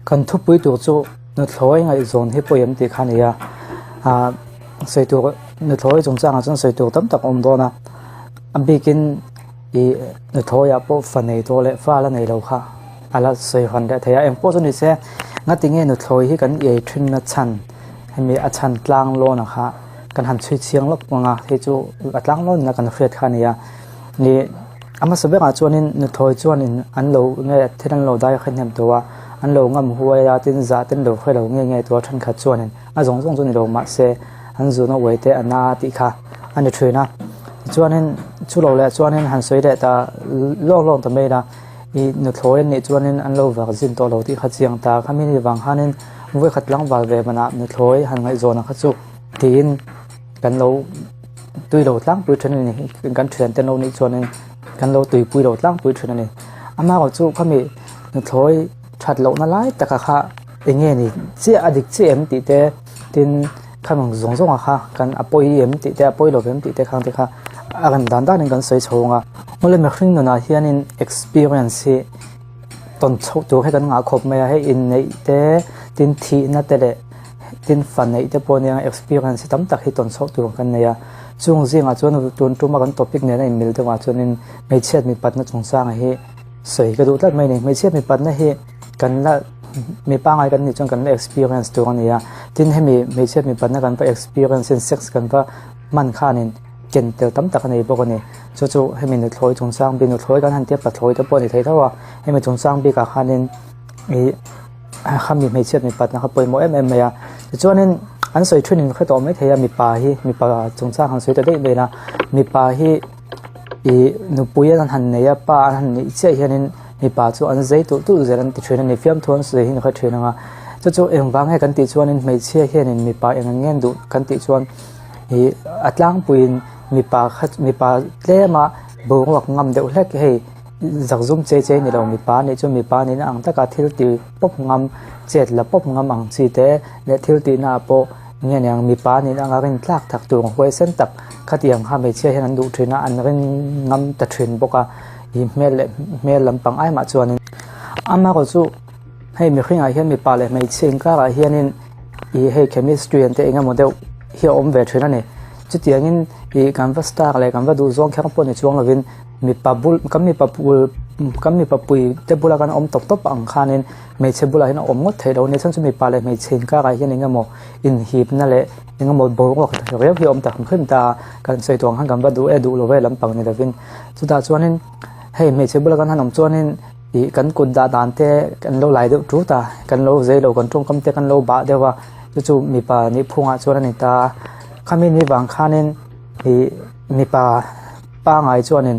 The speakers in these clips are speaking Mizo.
Kan thupui tur chu nuthlawi ngaihzawn hi pawi em tih kha a ni a, ah sawi tur nuthlawi chungchangah chuan sawi tur tam tak a awm dawn a, a bikin ih nuthlawiah pawh fa nei tawh leh fa la nei lo kha a la sawi hawn leh thei a, engpawh chu ni se ngatinge nuthlawi hi kan iai thinna chhan hemi a chhan tlang lawn ang kha kan han chhui chhiang lawk ang a, hei chu a tlang lawn in a kan hriat kha a ni a, ih a hmasa berah chuanin nuthlawi chuanin an lo nge thil an lo dai kha hnem tawh a, an lo ngam huai a tin zah te an lo hre lo nge nge tawh a thenkhat chuanin a zawng zawng chu ni lo mahse an zun a uai te a na tih kha a ni thin a tichuanin chu lo leh chuanin han sawi leh ta lawk lawk ta mai la ih nuthlawi an nih chuanin an lo vak zin tawh lo tih kha chiang ta khami ni vang khanin vawikhat tlangval ve manah nuthlawi han ngaihzawn ang kha chu tiin kan lo tui lo tlangpui thin a ni kan thiante lo nih chuanin kan lo tuipui lo tlangpui thin a ni amaherawhchu chu khami nuthlawi that lohna lai taka kha eng nge ni chiah a dik chiah em tih te tin khami ang zawng zawng ah kha kan a pawi em tih te a pawi lo em tih te khang te kha a rem dan dan in kan sawi chho ang a awle mihring nunah hianin experience hi tawn chhoh tur hi kan ngah khawp mai a hei inneih te tin thihna te leh tin fa neih te pawh nia experience hi tam tak hi tawn chhoh tur kan nei a chung zingah chuan tun tuma kan topic nena inmil deuhah chuanin hmeichhiat mipatna chungchang hi sawi ka duh tlat mai a ni hmeichhiat mipatna hi kan la mi pangngai kan nih chuan kan la experience tur a ni a tin hemi hmeichhiat mipatna kan va experience in sex kan va hman khanin ken tel tam tak a nei bawk a ni chu chu hemi nuthlawi chungchang bik nuthlawi kan han tia pathlawi te pawh a ni thei tho a hemi chungchang bikah khanin ih khami hmeichhiat mipatna kha pawimawh em em mai a tichuanin an sawi thin in hre tawh mai thei a mipa hi mipa chungchang han sawi ta daih daih a mipa hi ih nupui an han nei a pa an han neih chiah hianin mipa chu an zei tulh tulh zel an ti thin a ni fiamthu an sawi hi ni kha thin ang a chu chu engvang nge kan tih chuanin hmeichhia hianin mipa eng ang nge an duh kan tih chuan ih a tlangpuiin mipa kha mipa tlema boruak ngam deuh hlek hei zakzum che che ni lo mipa anih chu mipa nihna ang taka thil ti pawp ngam chet la pawp ngam ang chi te leh thil tihna ah pawh nge niang mipa nihna anga rin tlak tak tur huaisen tak khatiang kha hmeichhia hian an duh thin a an rin ngam ta thin bawk a ih hmel leh hmel lampang ai mah chuanin amaherawh chu hei mihringah hian mipa leh hmeichhia inkarah hianin ih hei chemistry ang te eng emaw deuh hi a awm ve thin a ni chutiangin ih kan va star leh kan va duh zawng kher pawh ni chuang lovin mipa bul kan mipa bul kan mipa pui te bula kan awm tawp tawp ang khanin hmeichhe bulah hian a awm ngawt theih loh a ni chhan chu mipa leh hmeichhe inkarah hian eng emaw inhipna leh eng emaw boruak riau hi a awm ta hrim hrim ta a kan sawi tawh ang khan kan va duh e duh lo e lampang ni lovin chutah chuanin hei hmeichhe bula kan han awm chuanin ih kan kut dah dan te kan lo lai deuh tut a kan lo zei lo kan tawngkam te kan lo bah deuh a chu chu mipa nih phungah chuan a ni ta a khami ni vang khanin ih mipa pangai chuanin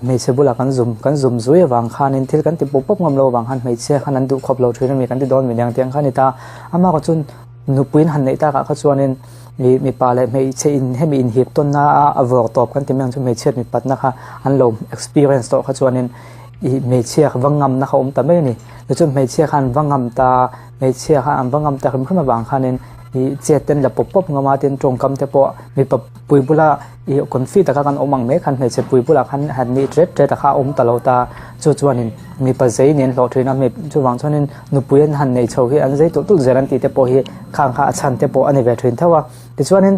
hmeichhe bulah kan zum kan zum zui avang khanin thil kan ti pawp pawp ngam lo avang khan hmeichhia khan an duh khawp lo thin a mi kan ti dawn mi aniang tiang kha a ni ta amah chuan nupuiin han neih takah kha chuanin ih mipa leh hmeichhe in hemi inhip tawnna a a vawr tawp kan ti mai ang chu hmeichhiat mipatna kha an lo experience tawh kha chuanin ih hmeichhia va ngamna kha awm ta mai a ni tichuan hmeichhia khan va ngam ta hmeichhia khan an va ngam ta hrim hrim avang khanin ih chet te an la pawp pawp ngam a tin tawngkam te pawh mipa pui bula ih confi taka kan awm ang mai khan hmeichhe pui bulah khan han nih tet tet a kha a awm ta lo ta chu chuanin mipa zei nen hlawh thin a mi chuvang chuanin nupui an han nei chho hi an zei tulh tulh zel an tih te pawh hi khang kha a chhan te pawh a ni ve thin tho a tichuanin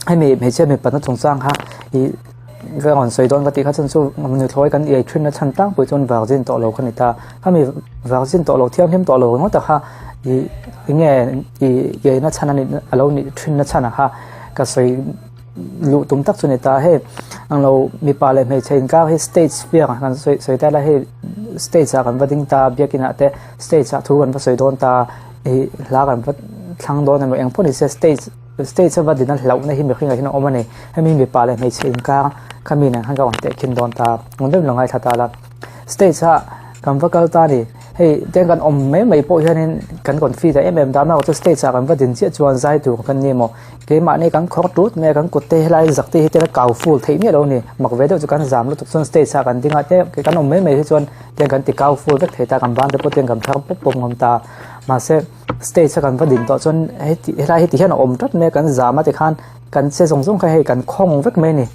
hemi hmeichhia mipatna chungchang kha ih ka rawn sawi dawn ka tih kha chuan chu nuthlawi kan iai thin a chhan tlangpui chuan virgin tawh lo kha ni ta khami virgin tawh lo thianghlim tawh lo ringawt a kha ih eng nge ih iai na chhan a nih a lo nih thin na chhan a kha ka sawi luh tum tak chu ni ta hei ang lo mipa leh hmeichhe inkar hi stage fiang ah kan sawi sawi ta ila hei stage ah kan va ding ta biakin ah te stage ah thu kan va sawi dawn ta ih hla kan va thlang dawn emaw eng pawh ni se stage stage a va din a hlauhna hi mihring ah hian a awm a ni hemi mipa leh hmeichhe inkar khami nen khan ka rawn tehkhin dawn ta ngun deuhin lo ngaithla ta la stage ah kan va kal ta a ni hei tiang kan awm mai mai pawh hianin kan rawn feel ta em em ta a amaherawhchu stage ah kan va din chiah chuan zai tur kan ni emaw Keimahni kan khawr tut mai a, kan kut te helai zak te hi te la kau ful theih miah lo a ni. Mak ve deuh chu kan zam lutuk chuan stage ah kan ding a te kan awm mai mai hi chuan tiang kan ti kau ful vek thei ta, kan ban te pawh tiang kan phar pawp pawp ngawm ta. Mahse stage a kan va din tawh chuan heti helai hi ti hian a awm tlat mai a, kan zam a tikhan kan che zawng zawng kha hei kan khawng vek mai a ni.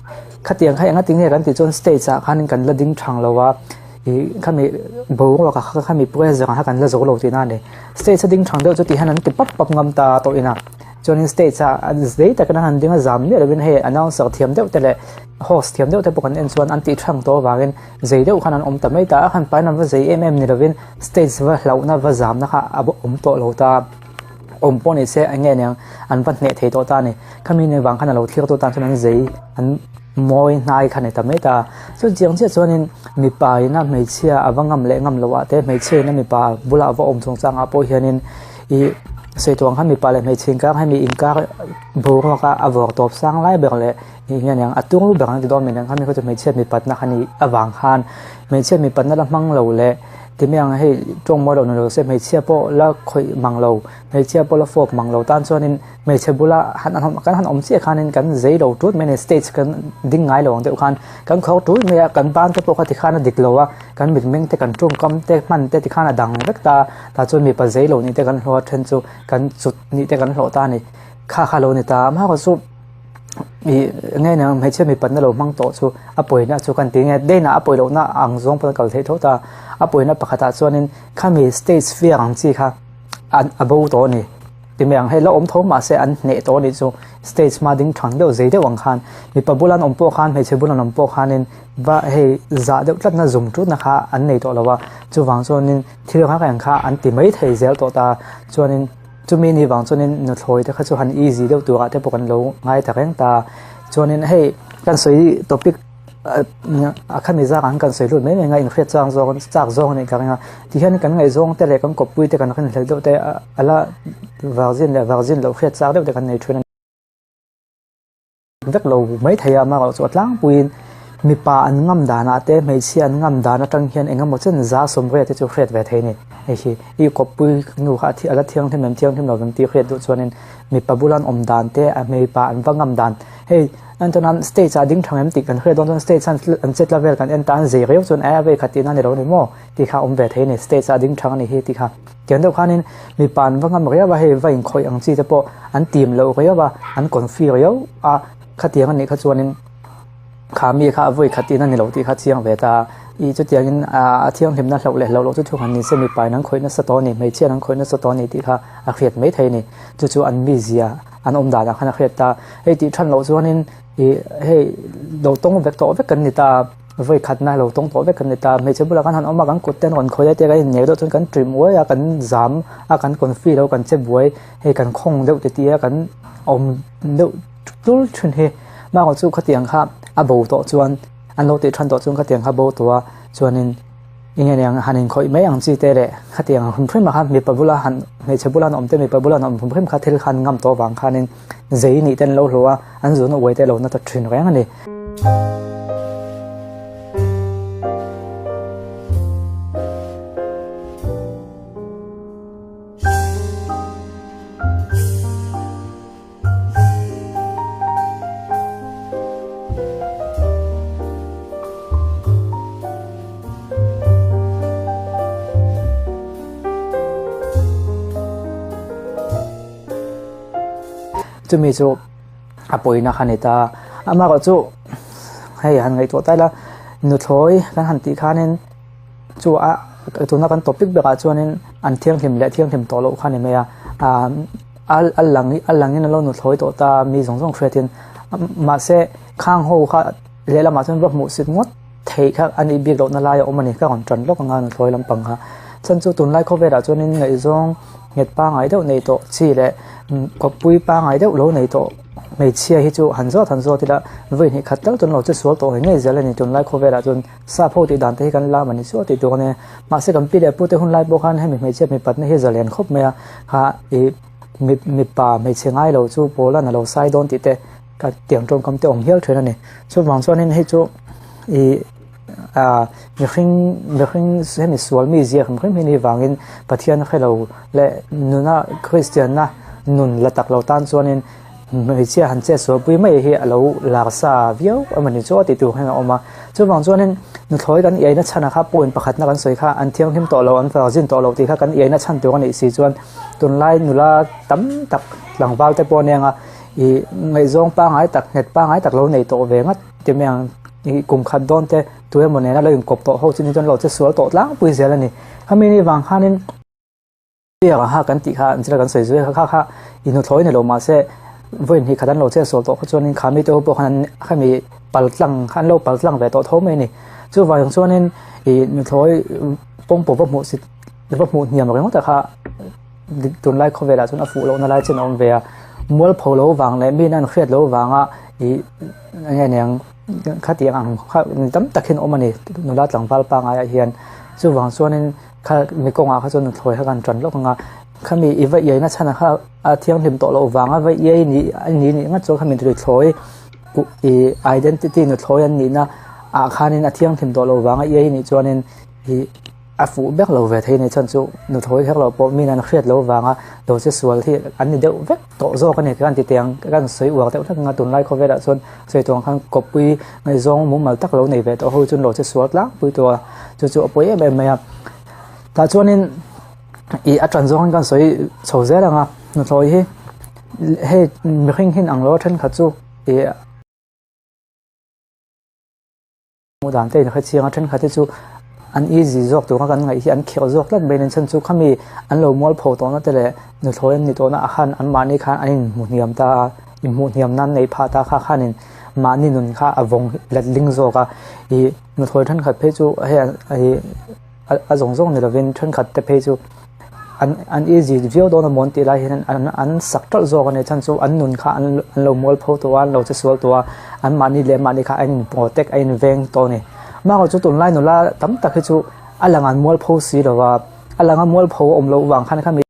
Khatiang kha enga tinge kan tih chuan stage ah khanin kan la ding thang lo a. Ih khami boruak ah kha khami pressure kha kan la zo lo tihna a ni. Stage a ding thang deuh chu ti hian an ti pap pap ngam ta tawh in a. Chuanin stage ah an zei takin an han ding a zam miah lovin hei announcer thiam deuh te leh host thiam deuh te pawh kan en chuan an tih thang tawh avangin zei deuh khan an awm ta mai ta a. A han pain an va zei em em ni lovin stage va hlauhna va zamna kha a awm tawh lo ta. Awm pawh ni se eng nge niang an va hneh thei tawh ta a ni. Khami ni vang khan a lo thlir tu tan chuan an zei an mawi hnai kha ni ta mai ta. Chu chiang chiah chuanin mipa ina hmeichhia a va ngam leh ngam loh ah te hmeichhia ina mipa bulah a va awm chungchang ah pawh hianin ih sawi tuang khan mipa leh hmeichhe inkar hemi inkar boruak a a vawr tawp sang lai ber leh ih nge niang a tung ber an ti dawn mai niang khami khaw chu hmeichhia mipatna kha ni avang khan hmeichhia mipatna la hmang lo leh ti mai ang hei tawng mawi lo ni lo se hmeichhia pawh la khawih mang lo hmeichhia pawh la fawp mang lo tan chuanin hmeichhe bula han an kan han awm chiah khanin kan zei lo tut mai a ni stage kan ding ngai lo ang deuh khan kan khawk tut mai a kan ban te pawh kha tikhan a dik lo a kan mitmeng te kan tawngkam te hman te tikhan a dang vek ta tah chuan mipa zei lo nih te kan hlawh a then chu kan chut nih te kan hlawh ta a ni kha kha lo ni ta amaherawhchu chu ih nge niang hmeichhia mipatna lo hmang tawh chu a pawina chu kan ti nge daina a pawi lohna ang zawng pawn a kal theih tho ta a pawina pakhatah chuanin khami stage fear ang chi kha a bo tawh a ni. Ti mai ang hei la awm tho mahse an hneh tawh anih chu stage hma ding thang deuh zei deuh ang khan mipa bula an awm pawh khan hmeichhe bula an awm pawh khanin va hei zah deuh tlatna zum tutna kha an nei tawh lo a chuvang chuanin thil reng reng kha an ti mai thei zel tawh ta chuanin chumi ni vang chuanin nuthlawi te kha chu han easy deuh turah te pawh kan lo ngai ta reng ta chuanin hei kan sawi topic. A khami zak ang kan sawi lut mai mai ang a inhriat chang zawng chak zawng a nih ka ring a tihian kan ngaihzawng te leh kan kawppui te kan rinhlelh deuh te a la virgin leh virgin loh hriat chak deuh te kan nei thin a ni vek lo mai thei a amaherawhchu chu a tlangpuiin mipa an ngam danah te hmeichhia an ngam dan atang hian eng emaw chen za sawmriat te chu hriat ve thei a ni hei hi i kawppui nu kha a la thianghlim em thianghlim lo vem tih hriat duh chuanin mipa bula an awm dan te a hmeipa an va ngam dan hei Enton an stage ah ding thang em tih kan hriat dawn chuan stage an an chetla vel kan en ta an zei riau chuan eh vei khat tihna a ni lo ni maw tih kha a awm ve thei a ni stage ah ding thang a nih hi tih kha tiang deuh khanin mipa an va ngam riau a hei va inkhawih ang chi te pawh an tim loh riau a an confi riau a khatiang a nih kha chuanin kha mi kha a vawi khat tihna a ni lo tih kha chiang ve ta i chutiangin a thianghlimna hlauh leh hlauh loh chu thu han ni se mipa in an khawih nasa tawh a ni hmeichhia in an khawih nasa tawh a ni tih kha a hriat mai thei a ni chu chu an mizia. An awm danah khan a hriat ta. Hei tih than loh chuanin ih hei lo tawng vek tawh vek kan ni ta, vawi khatna lo tawng tawh vek kan ni ta. Hmeichhe bulah khan han awm a, kan kut te an rawn khawi a tia kan inngei deuh chuan kan trim uai a, kan zam a, kan confi lo, kan che buai, hei kan khawng deuh ti ti a, kan awm deuh tul thin hi. Mahrawh chu khatiang kha a bo tawh chuan an lo tih than tawh chuan khatiang kha bo tawh a chuanin. Enge niang han inkhawih mai ang chi te leh khatiang ang hrim hrim ah khan mipa bula han hmeichhe bula an awm te mipa bula an awm hrim hrim kha thil khan ngam tawh vang khanin zei nih te an lo hluh a an zun a uai te lo na ta thin reng a ni. Chumi chu a pawina kha a ni ta. Amaherawh chu hei han ngaihtuah ta ila nuthlawi kan han tih khanin chu a tuna kan topic berah chuanin an thianghlim leh thianghlim tawh loh kha a ni mai a a lang a langin a lo nuthlawi tawh ta mi zawng zawng hriatin mahse khang ho kha lehlamah chuan va hmuh sit ngawt theih kha a nih bik lohna lai a awm a ni ka rawn tan lawk anga nuthlawi lampang kha chhan chu tunlai khawvelah chuanin ngaihzawng nghet pangngai deuh nei tawh chi leh kawppui pangngai deuh lo nei tawh hmeichhia hi chu han zawt han zawt ila vawi hnih khat tal chuan lo che sual tawh ngei ngei zel a ni tunlai khawvelah chuan. Sap ho tih dan te hi kan lam a ni sual tih tur a nia. Mahse kan pi leh pu te hun lai pawh khan hemi hmeichhia mipatna hi zalen khawp mai a, kha ih mipa hmeichhe ngai lo chu pawl a lo sai dawn tih te ka tiang tawngkam te awm hial thin a ni. Chuvang chuanin hei chu ih ah mihring mihring hemi sual mi zia hrim hrim hi ni vangin Pathian hre lo leh nuna Kristianna nun la tak lo tan chuanin Hmeichhia han chet sualpui mai hi a lo lar sa viau emaw ni chu a tih tur hian a awm a. Chuvang chuanin nuthlawi kan iaina chhanah kha point pakhatna kan sawi kha an thianghlim tawh lo, an virgin tawh lo tih kha kan iaina chhan tur a nih si chuan tunlai nula tam tak tlangval te pawh a nia anga ih ngaihzawng pangngai tak, nghet pangngai tak lo nei tawh ve ngat ti mai ang. Ih kum khat dawn te tu emaw nena lo inkawp tawh ho chu ni chuan lo che sual tawh tlangpui zel a ni. Khami ni vang khanin biak ang kha kan tih kha an chila kan sawi zui a kha kha i nuthlawi ni lo mahse vawiin hnih khat an lo che sual tawh kha chuanin kha mite ho pawh khan an khami pal tlang kha an lo pal tlang ve tawh tho mai a ni. Chuvang chuanin ih nuthlawi pawngpaw va hmuh sit va hmuh hniam ringawt a kha tunlai khawvelah chuan a fuh lohna lai chin a awm ve a, mualpho lo vang leh mi nan hriat lo vanga ih eng nge niang khatiang ang kha mi tam tak hian awm a ni nula tlangval pangaiah hian chuvang chuanin kha mi kawngah kha chuan nuthlawi kha kan tan lawk ang a khami i va iai na chhan ah kha a thianghlim tawh loh vanga va iai nih a ni nih ngat chuan khami nuthlawi ih identity nuthlawi an nihna ah khanin a thianghlim tawh loh vanga iai nih chuanin ih. A fuh ber lo ve thei a ni chuan chu nuthlawi kher lo pawh min an hriat lo vanga lo che sual hi an ni deuh vek tawh zawk a ni kan ti teh ang kan sawi uar deuh hlek ang a tunlai khawvelah chuan sawi tur ang khan kawppui ngaihzawng mumal tak lo nei ve tawh ho chuan lo che sual tlangpui tawh a chu chu a pawi em em mai a tah chuanin ih a tan zawng in kan sawi chho zel ang a nuthlawi hi hei mihring hin ang lo a thenkhat chu ih. Hmuh dan te in hre chiang a, thenkhat hi chu an easy zawk tura kan ngaih hi an khirh zawk tlat mai a ni. Chhan chu khami an lo mualpho tawhna te leh nuthlawi an ni tawhna ah khan anmahni khan an inhmu hniam ta a, inhmuh hniam nan neih phah ta kha khanin mahni nun kha a vawng letling zawk a. Ih nuthlawi thenkhat phei chu hei ih. A zawng zawng ni lovin thenkhat te phei chu an an easy viau dawn a mawn tih lai hian an an sak ṭalh zawk a ni chhan chu an nun kha an an lo mualpho tawh a an lo che sual tawh a anmahni leh mahni kha an in protect a in veng tawh a ni amaherawhchu chu tunlai nula tam tak hi chu a lang an mualpho si lo va a lang a mualpho a awm loh vang khan khami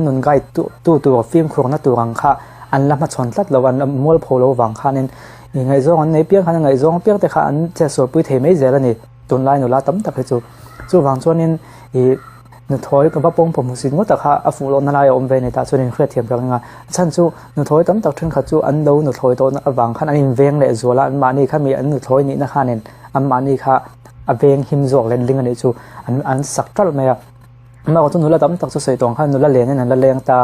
Nun guide tu tur fimkhurna tur ang kha an la hmachhawn tlat lo an la mualpho lo vang khanin ih ngaihzawng an nei piang khan a ngaihzawng piang te kha an chetsualpui thei mai zel a ni tunlai nula tam tak hi chu. Chuvang chuanin ih nuthawi ka va pawngpaw hmusit ngawt ah kha a fuh lohna lai a awm ve a ni tah chuan inhriatthiam tak anga a chhan chu nuthawi tam tak thenkhat chu an lo nuthlawi tawhna avang khan an inveng leh zual a anmahni kha mi an nuthlawi nihna khanin anmahni kha a veng him zawk letling a nih chu an an sak ṭalh mai a. Amah chu nula tam tak chu sawi tawh ang khan nula len in an la leng ta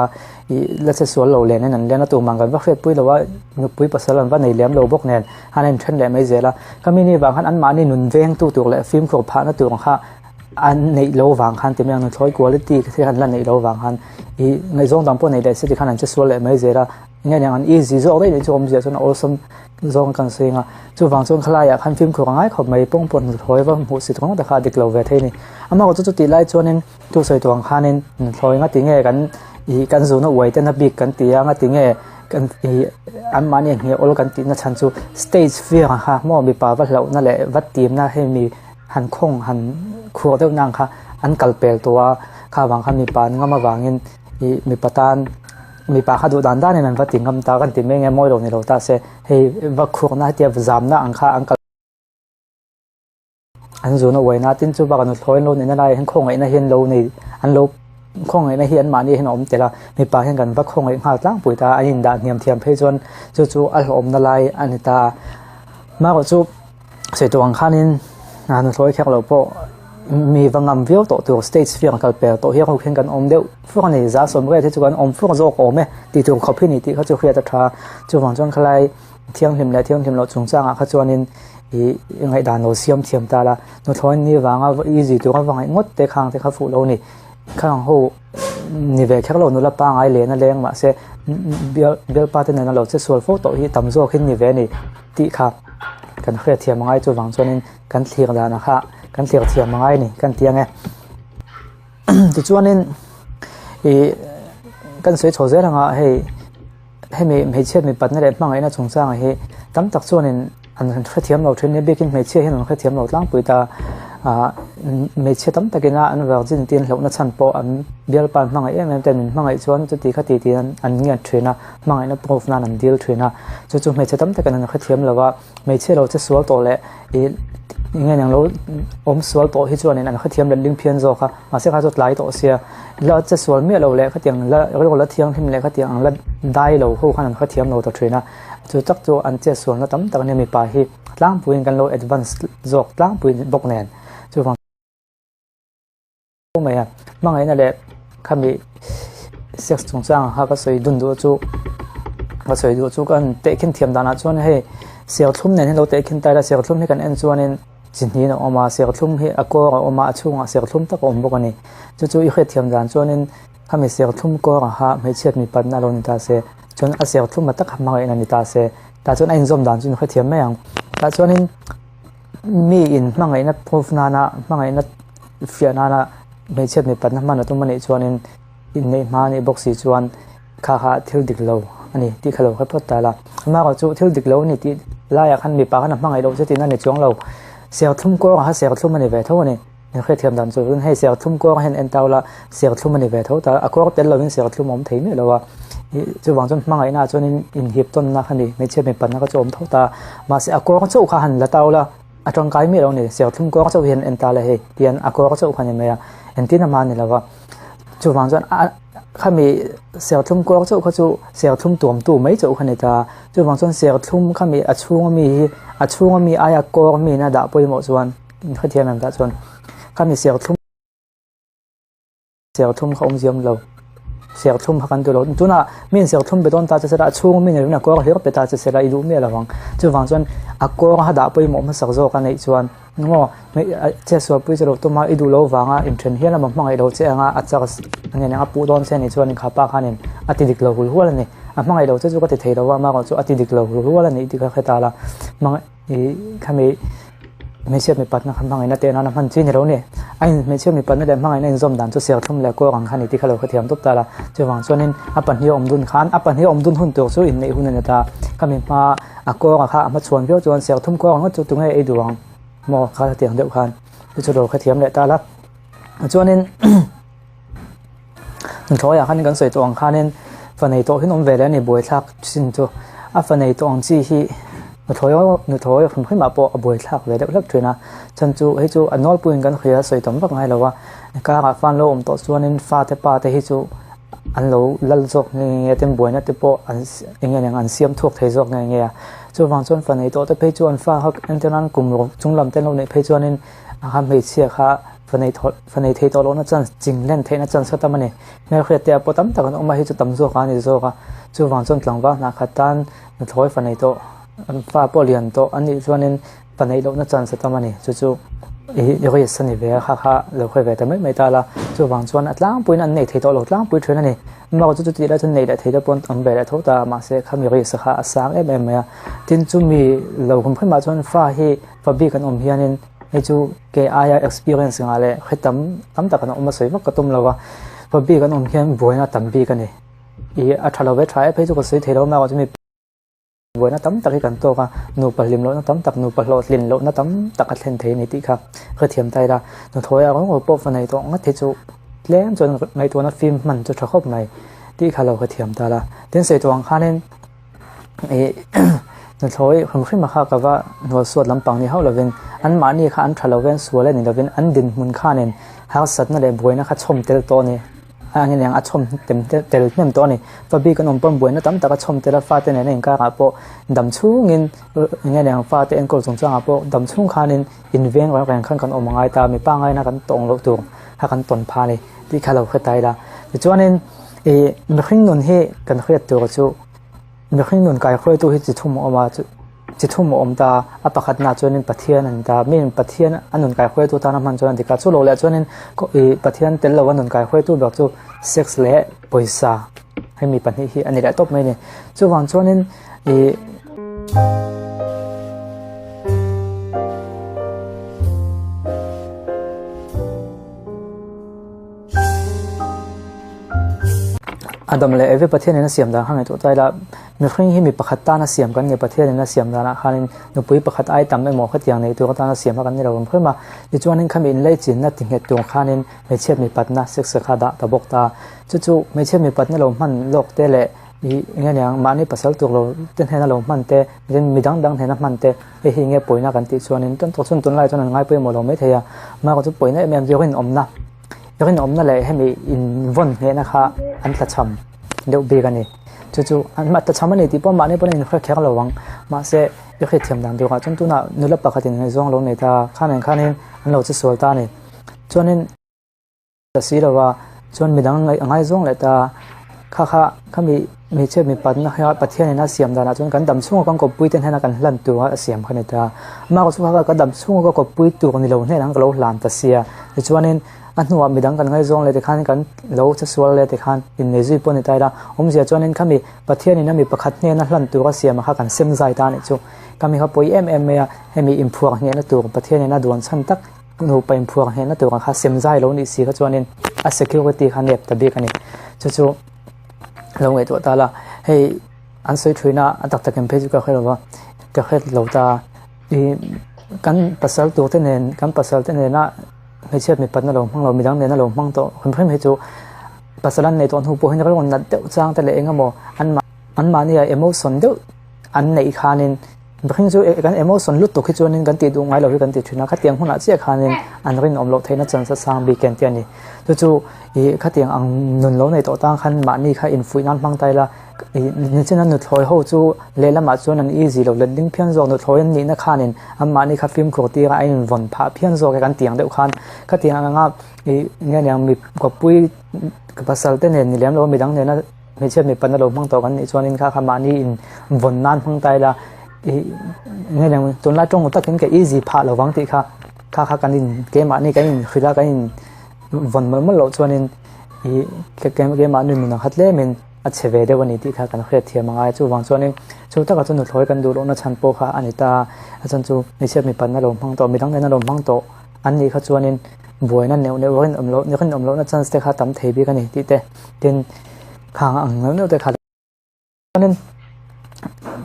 ih la che sual lo len in an leng a tumah kan va hriatpui lo a nupui pasal an va nei lem lo bawk nen han a inthen leh mai zel a khami ni vang khan anmahni nun veng tu tur leh fimkhur phahna tur ang kha an neih lo vang khan ti mai ang nuthlawi quality te khan la neih lo vang khan ih ngaihzawng dang pawh nei leh se tikhan an che sual leh mai zel a enge niang an easy zawk daih daih chu awmzia chuan a awlsam zawng kan sawi ang a chuvang chuan khalaiah khan fimkhur a ngai khawp mai pawng pawh nuthlawi va hmuh si tawng tak a dik lo ve thei a ni amaherawh chu chutih lai chuanin tu sawi tawh ang khanin nuthlawi nga ti nge kan ih kan zuna uai te na bik kan ti a nga ti nge kan ih anmahni a hnial awl kan tihna chhan chu stage fear ang kha maw mipa va hlauhna leh va timna hei mi han khawng han khuar deuh na ang kha an kal pel tawh a kha vang khan mipa an ngam avangin ih mipa tan Mipa kha duh dan danin an va ti ngam ta kan ti mai nge mawi lo ni lo ta se hei va khurna hetia zamna ang kha an kal an zun a uaina tin chu bakah nuthlawi an lo nihna laiah hian khawngaihna hi an lo nei an lo khawngaihna hi anmahni hian a awm tel a mipa hian kan va khawngaih nghal tlangpui ta an indah hniam thiam phei chuan chu chu a hlawhawmna lai a ni ta marawh chu. Sawi tawh ang khanin nuthlawi kher lo pawh mi va ngam viau tawh tur stage fiang kal per tawh hi a ruk hian kan awm deuh fur a ni. Za sawm ret hi chu kan awm fur zawk awm e tih tur khawp hi ni tih kha chu hriat a tha. Chuvang chuan khalai thianghlim leh thianghlim loh chungchangah kha chuanin ih ngaihdan lo siam thiam ta la. Nuthlawi ni vanga easy tura va ngaih ngawt te khang te kha fuh lo a ni. Khang ho ni ve kher lo nula pangai len a leng mahse bial bialpa te nena lo che sual fo tawh hi tam zawk hin ni ve a ni tih kha kan hriat thiam angai chuvang chuanin kan thlir dan ah kha kan thlir thiam angai a ni kan ti ang e tichuanin ih kan sawi chho zel ang a hei hemi hmeichhia mipatna leh hmangaihna chungchangah hi tam tak chuanin An hrethiam lo thin nia biakin hmeichhia hian an hrethiam lo tlangpui ta ah hmeichhia tam takin a an virgin te an hlauhna chhan pawh an bialpa an hmangaih em em te min hmangaih chuan chuti kha ti tiin an an ngiat thin a hmangaihna proof nan an dil thin a chu chu hmeichhe tam takin an hrethiam lo a hmeichhia lo che sual tawh leh ih eng nge lo awm sual tawh hi chuanin an hrethiam letling phian zawk a mahse kha chu tlai tawh sia la che sual miah lo leh khatiang la rilru la thianghlim leh khatiang ang la dai lo ho khan an hrethiam lo ta thin a. Chu tak chu an chetsualna tam tak ania mipa hi tlangpuiin kan lo advance zawk tlangpui bawk nen chuvang mai a hmangaihna leh khami sex chungchang kha ka sawi dun duh chu ka sawi duh chu ka han tehkhin thiam danah chuan hei. Serthlum nen hian lo tehkhin ta ila, serthlum hi kan en chuanin chi hnihin a awm a, serthlum hi a kawr a awm a, a chhungah serthlum tak a awm bawk a ni. Chu chu i hriatthiam dan chuanin khami serthlum kawr aha hmeichhiat mipatna a lo ni ta se, chuan a serthlum a tak kha hmangaihna ni ta se, tah chuan a inzawm dan chu in hrethiam mai ang. Tah chuanin mi in hmangaihna proof nana hmangaihna fiah nana hmeichhiat mipatna hman a tum a nih chuanin inneih hma a nih bawk si chuan kha kha thil dik lo a ni tih kha lo hre phawt ta la. Amaherawhchu chu thil dik lo a ni tih laiah khan mipa khan a hmangaih loh zetin a ni chuang lo. Serthlum kawngah kha serthlum a ni ve tho a ni. Min hriatthiam dan chu chuan hei serthlum kawng hian en tau la serthlum a ni ve tho ta a kawr tel lovin serthlum a awm thei miah lo a. Ih chuvang chuan hmangaihna ah chuanin inhip tawnna kha ni hmeichhia mipatna kha chu a awm tho ta. Mahse a kawr chauh kha han la tau la a tangkai miah lo a ni. Serthlum kawr chauh hian en ta la hei tihian a kawr chauh kha a ni mai a engtin a hma a ni lo va. Chuvang chuan a khami serthlum kawr chauh kha chu serthlum tuamtu mai chauh kha a ni ta. Chuvang chuan serthlum khami a chhunga mi hi a chhunga mi aia kawr mi in a dah pawimawh chuan hrethiam em tah chuan khami serthlum serthlum kha awm ziam lo serthlum kha kan duh lo. Tunah mi in serthlum pe dawn ta che sela a chhunga mi in a kawr hlir pe ta che sela i duh miah lo ang. Chuvang chuan a kawr a dah pawimawh hmasak zawk a neih chuan Maw, che sualpui che lo tum a, i duh lo vanga inthen hial emaw hmangaih lo che anga a chak a nge a puh dawn che ni chuan kha pa khanin a ti dik lo hul hual a ni. A hmangaih lo che chu ka ti thei lo va, amaherawh chu a ti dik lo hul hual a nih tih kha hre ta la. Hmangaih ih khami hmeichhia mipatna kha hmangaihna teh nana hman chi ni lo ni. A in hmeichhia mipatna leh hmangaihna inzawm dan chu serthlum leh kuak ang kha ni tih kha lo hrethiam tawp ta la. Chuvang chuanin a pahnih a awm dun khan a pahnih a awm dun hun tur chu inneih hun a ni ta. Khami hma A kawngah kha a hmachhuan viau chuan serthum kawng ngawt chu tunge ei duh ang maw kha hetiang deuh khan chu chu lo hrethiam leh ta la. Chuanin nuthlawiah khan kan sawi tawh ang khanin fa nei tawh hi an awm ve leh a ni buaithlak chin chu a fa nei tawh ang chi hi nuthlawi nuthlawi hrim hrimah pawh a buaithlak ve deuh hlek thin a chhan chu hei chu a nawlpuiin kan hria sawi tam vak ngai lo a karah fa an lo awm tawh chuanin fate pa te hi chu an lo lal zawk nge nge tin buaina te pawh an eng nge eng an siam thuak thei zawk nge nge a chuvang chuan fa nei tawh te phei chu an fa kha entir nan kum rawh chung lam te an lo neih phei chuanin a kha hmeichhia kha fa nei thaw fa nei thei tawh lohna chance ching len theihna chance kha tam a ni hmelhriat te ah pawh tam tak an awm a hei chu tam zawk a ni zawk a chuvang chuan tlangval hnah khat tan nuthlawi fa nei tawh an fa pawh lian tawh an nih chuanin Ka neih lohna chance a tam a ni. Chu chu i risk a ni ve a, kha kha lo hre ve ta mai mai ta la. Chuvang chuan a tlangpuiin an nei thei tawh lo tlangpui thin a ni. Amaherawhchu chu chutih lai chuan nei leh thei te pawh an awm ve leh tho ta a, mahse khami risk kha a sang em em mai a. Tin chumi lo hrim hrimah chuan fa hi fa bik an awm hianin hei chu kei aia experience ngah leh hre tam tam tak an awm a sawi vak ka tum lo va. Fa bik an awm hian buaina tam bik a ni. I a tha lo ve tha e phei chu ka sawi thei lo amaherawhchu chumi Buaina tam tak hi kan tawk a, nupa hlim lohna tam tak, nupa hlawhtlin lohna tam tak a thlen thei a ni tih kha hrethiam ta ila. Nuthawi ah rawng pawh fa nei tawh ngat hi chu tlem chuan ngaihtuahna fim hman chu tha khawp mai tih kha lo hrethiam ta la. Tin sawi tawh ang khanin ih nuthawi hrim hrim a kha ka va hnualsuat lampang ni hauh lovin anmahni kha an tha lo ve an sual a ni lovin an dinhmun khanin harsatna leh buaina kha chhawm tel tawh a ni. A ang eng a chhawm tem tel hnem tawh a ni. Fa bik an awm pawn buaina tam tak a chhawm tel a, fate nena inkarah pawh dam chhungin eng nge niang fate enkawl chungchangah pawh dam chhung khanin inveng reng reng khan kan awm a ngai ta, mipa ngaina kan tawng loh tur kha kan tawn pha a ni tih kha lo hre ta ila. Tichuanin ih mihring nun hi kan hriat tur chu mihring nun kaihruaitu hi chi thum a awm a, Chi thum a awm ta, a pakhatnaah chuanin Pathian a ni ta. Miin Pathian a nun kaihruaitu tana hman chuan a dik a, chu lo leh chuanin ih Pathian tel lova nun kaihruaitu ber chu sex leh pawisa hemi pahnih hi a ni leh tawp mai a ni. Chuvang chuanin ih. Adam leh Evi Pathianin a siam dan kha ngaihtuah ta ila, mihring hi mi pakhat tana siam kan ni, Pathianin a siam danah khanin nupui pakhat ai tam emaw khatiang nei tur atana siam kha kan ni lo awm hrim a. Tichuanin khami inlaichinna ti nghet tur khanin hmeichhiat mipatna sex kha dah ta bawk ta. Chu chu hmeichhiat mipatna lo hman lawk te leh ih eng nge niang mahni pasal tur lo te hnena lo hman te, tin mi dang dang hnena hman te hei hi eng nge pawina kan tih chuanin tan tawh chuan tunlai chuan an ngai pawimawh lo maithei a, mahka chu pawina em em zawk inawmna. Rinawmna leh hemi invawn nghehna kha an tlachham deuh bik a ni. Chu chu an tlachham a ni tih pawh mahni pawn a inhre kher lo ang. Mahse, i hriatthiam dan turah chuan tunah nula pakhatin ngaihzawng lo nei ta kha nen khanin an lo che sual ta a ni. Chuanin ta si lo a, chuan midang ngaihzawng leh ta. Kha kha khami hmeichhia mipatna kha Pathianin a siam danah chuan kan dam chhunga kan kawppui te hnena kan hlan tur a siam kha a ni ta. Amah chu kha kha ka dam chhunga ka kawppui tur ni lo hnenah khan ka lo hlan ta sia. Tichuanin a hnuah midang kan ngaizawng leh tikhan kan lo chesual leh tikhan innei zui pawh a ni ta ila. Awmzia chuanin khami Pathianin a mi pakhat hnena hlan tur a siam a kha kan sem zai ta a nih chu. Khami kha pawi em em mai a, hemi inphuak hnehna tur Pathianin a duan chhan tak Nupa inphuak hnehna tur ang kha sem zai lo nih si kha chuanin a security kha nep ta bik a ni. Chu chu lo ngaihtuah ta la, hei an sawi thuina a tak takin phei chu ka hre lo va, ka hre lo ta. Ih kan pasal tur te nen kan pasal te nena hmeichhiat mipatna lo hmang lo midang nena lo hmang tawh hrim hrim hi chu pasal an neih tawh hnu pawh hian rilru nat deuh chang te leh eng emaw an anmahnia emotion deuh an neih khanin Mihring chu kan emotion lutuk hi chuanin kan tih duh ngai lo hi kan ti thin a, khatiang hunah chiah khanin an rinawm loh theihna chance a sang bik em tih a ni. Chu chu ih khatiang ang nun lo nei tawh tang khan mahni kha infuih nan hmang ta ila, ih nichina nuthlawi ho chu lehlamah chuan an easy lo let ding phian zawk, nuthlawi an nihna khanin an mahni kha fimkhur tir a, a invawn phah phian zawk e kan tiang deuh khan khatiang anga ih nge niang mi kawppui pasal te nen ni lem lo midang nena Hmeichhia mipa na lo hmang tawh kan nih chuanin kha kha mahni in vawn nan hmang ta ila ih nge leng tunlai tawng takin ka easy phah lo vang tih kha kha kha kan in keimahni kan in hrilh a kan in vawn mawlh mawlh loh chuanin ih keimahni nun ang kha tlemin a chhe ve deuh a ni tih kha kan hriat thiam a ngai a chuvang chuanin chu takah chuan nuthlawi kan duh lohna chhan pawh kha a ni ta a chhan chu hmeichhia mipa na lo hmang tawh midang nena lo hmang tawh an nih kha chuanin buaina neuh neuh rinawm loh rinawm lohna chance te kha tam thei bik a ni tih te. Tin, khang ang neuh neuh te kha chuanin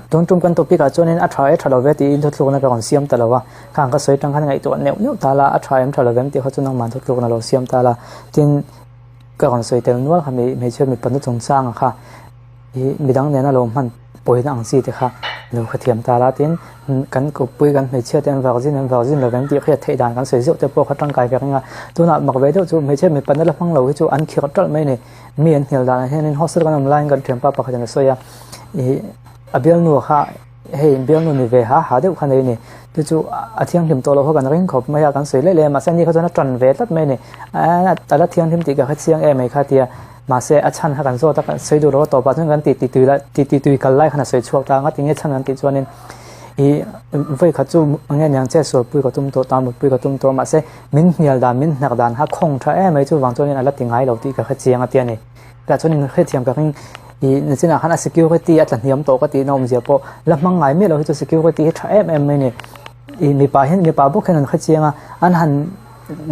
tun tum kan topic ah chuanin a tha e tha lo ve tiin thuthlukna ka rawn siam ta lo a, khang ka sawi tang khan ngaihtuah neuh neuh ta la a tha em tha lo vem tih kha chu nangmah thuthlukna lo siam ta la, tin ka rawn sawi tel nual kha hmeichhia mipa na chungchanga kha Ih midang nena lo hman pawina ang chi te kha lo hrethiam ta la tin kan kawppui kan hmeichhia te an virgin an virgin lo veng tih hriat theih dan kan sawi zeuh te pawh kha tangkai vek anga tunah mak ve deuh chu hmeichhia mipa na la hmang lo hi chu an khirh ṭalh mai a ni mi an hnial danah hianin hostel kan awm laiin kan thianpa pakhatin a sawi a ih a bialnu kha hei bialnu ni ve ha ha deuh kha nei a ni chu chu a thianghlim tawh loh kha kan ring khawp mai a kan sawi leh leh a mahse ani kha chuan a ṭan ve tlat mai a ni a la thianghlim tih ka hrechiang em mai kha tia. Mahse, a chhan kha kan zawt a, kan sawi duh lo a tawpah chuan kan ti ti tui lai ti ti tui kal lai khan a sawi chhuak ta a, ngatinge chhan kan tih chuanin ih vawi khat chu enge niang che sualpui ka tum tawh ta mutpui ka tum tawh mahse min hnial dan min hnak dan kha khawng tha em mai chuvang chuanin a la ti ngai lo tih ka hrechiang a tia ni. Tah chuan in hrethiam ka ring ih nichinah khan a security a tla hniam tawh ka tihna awmzia pawh la hmang ngai miah lo hi chu security hi tha em em mai ni. Ih mipa hian mipa bawk hian an hrechiang a, an han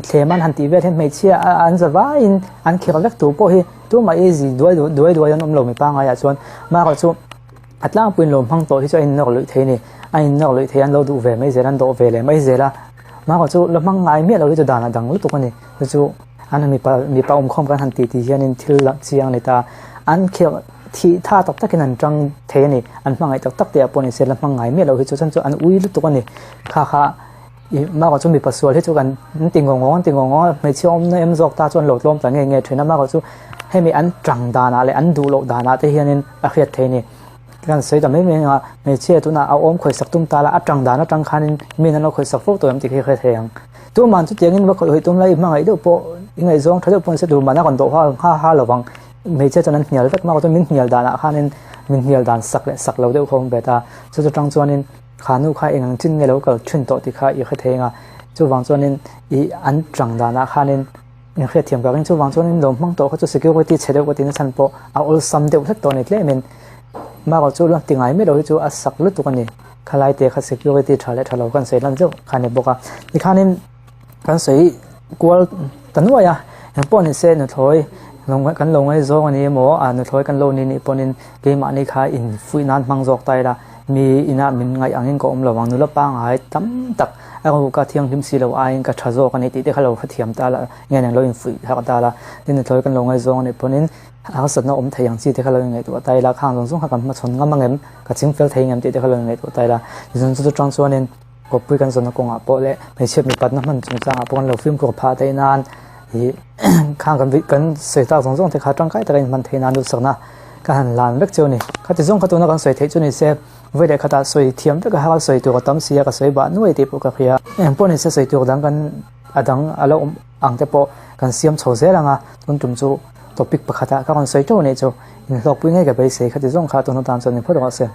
Thlem an han tih vel hian hmeichhia an za vaiin an khirh vek tur pawh hi tumah easy duai duai duai an awm lo mi pangngai ah chuan marawh chu a tlangpuiin lo hmang tawh hi chu a innawk luih thei a ni a innawk luih thei an lo duh ve mai zel an dawh ve leh mai zel a marawh chu la hmang ngai miah lo hi chu dan a dang lutuk a ni chu chu an mipa mipa awmkhawm kan han tih tih hianin thil lah chiang a ni ta an khirh thih tha tak takin an tang thei a ni an hmangaih tak tak te ah pawh ni se la hmang ngai miah lo hi chu chuan chu an ui lutuk a ni kha kha. Ih Maka chu mipa sual hi chu kan ti ngawng ngawng an ti ngawng ngawng a, hmeichhia awmna em zawk ta chu an lo tlawm ta nge nge thin a, Maka chu hemi an tang danah leh an duh loh danah te hianin a hriat thei a ni. Kan sawi ta mai mai anga hmeichhia tunah a awm khawihsak tum ta la, a tang dan atang khanin min an lo khawihsak fo tawh em tih khi hre thei ang. Tuman chutiangin va khawih tum la i hmangaih deuh pawh i ngaihzawng tha deuh pawh ni se tuman a rawn dawh nghal ha ha lovang. Hmeichhia chuan an hnial vek, Maka chuan min hnial danah khanin min hnial dan sak leh sak lo deuh kha a awm ve ta, chu chu tang chuanin Kha nu kha eng ang chin nge lo kal thin tawh tih kha i hre thei anga, chuvang chuanin i an tang danah khanin in hriatthiam ka ring. Chuvang chuanin lo hmang tawh kha chu security chhe deuh ka tihna chhan pawh a awlsam deuh hlek tawh a ni tlemin marawh chu la ti ngai miah lo hi chu a sak lutuk a ni. Khalai te kha security tha leh tha lo kan sawi lan zeuh kha a ni bawk a. Tikhanin Kan sawi kual ta nuai a, engpawh ni se nuthlawi kan lo ngaizawng a ni emaw a nuthlawi kan lo ni nih pawhin keimahni kha infuih nan hmang zawk ta ila mi inah min ngaih angin ka awm lo ang nula pangngai tam tak a ruka thianghlim si lo aiin ka tha zawk a ni tih te kha lo hrethiam ta la nge nang lo infuih harh ta la tin nuthlawi kan lo ngaizawng a nih pawhin harsatna awm thei ang chi te kha lo inngaihtuah ta ila khang zawng zawng kha kan hmachhawn ngam ang em ka chingfel thei ngem tih te kha lo inngaihtuah ta ila tichuan chu chutang chuanin Kawppui kan zawnna kawngah pawh leh hmeichhia mipatna hman chungchangah pawh kan lo fimkhur phah theih nan ih khang kan kan sawi tak zawng zawng te kha tangkai taka inhman theih nan duhsakna ka han lan vek chu a ni. Khati zawng kha tuna kan sawi theih chu ni se vawi leh khatah sawi thiam vek a har sawi tur a tam si a ka sawi bah nuai tih pawh ka hria. Eng pawh ni se sawi tur dang kan a dang a lo awm ang te pawh kan siam chho zel ang a tun tum chu. Topic pakhatah ka rawn sawi teuh a nih chu. Inhlawkpui ngei ka beisei khati zawng kha tun atan chuan ni phawt rawh se.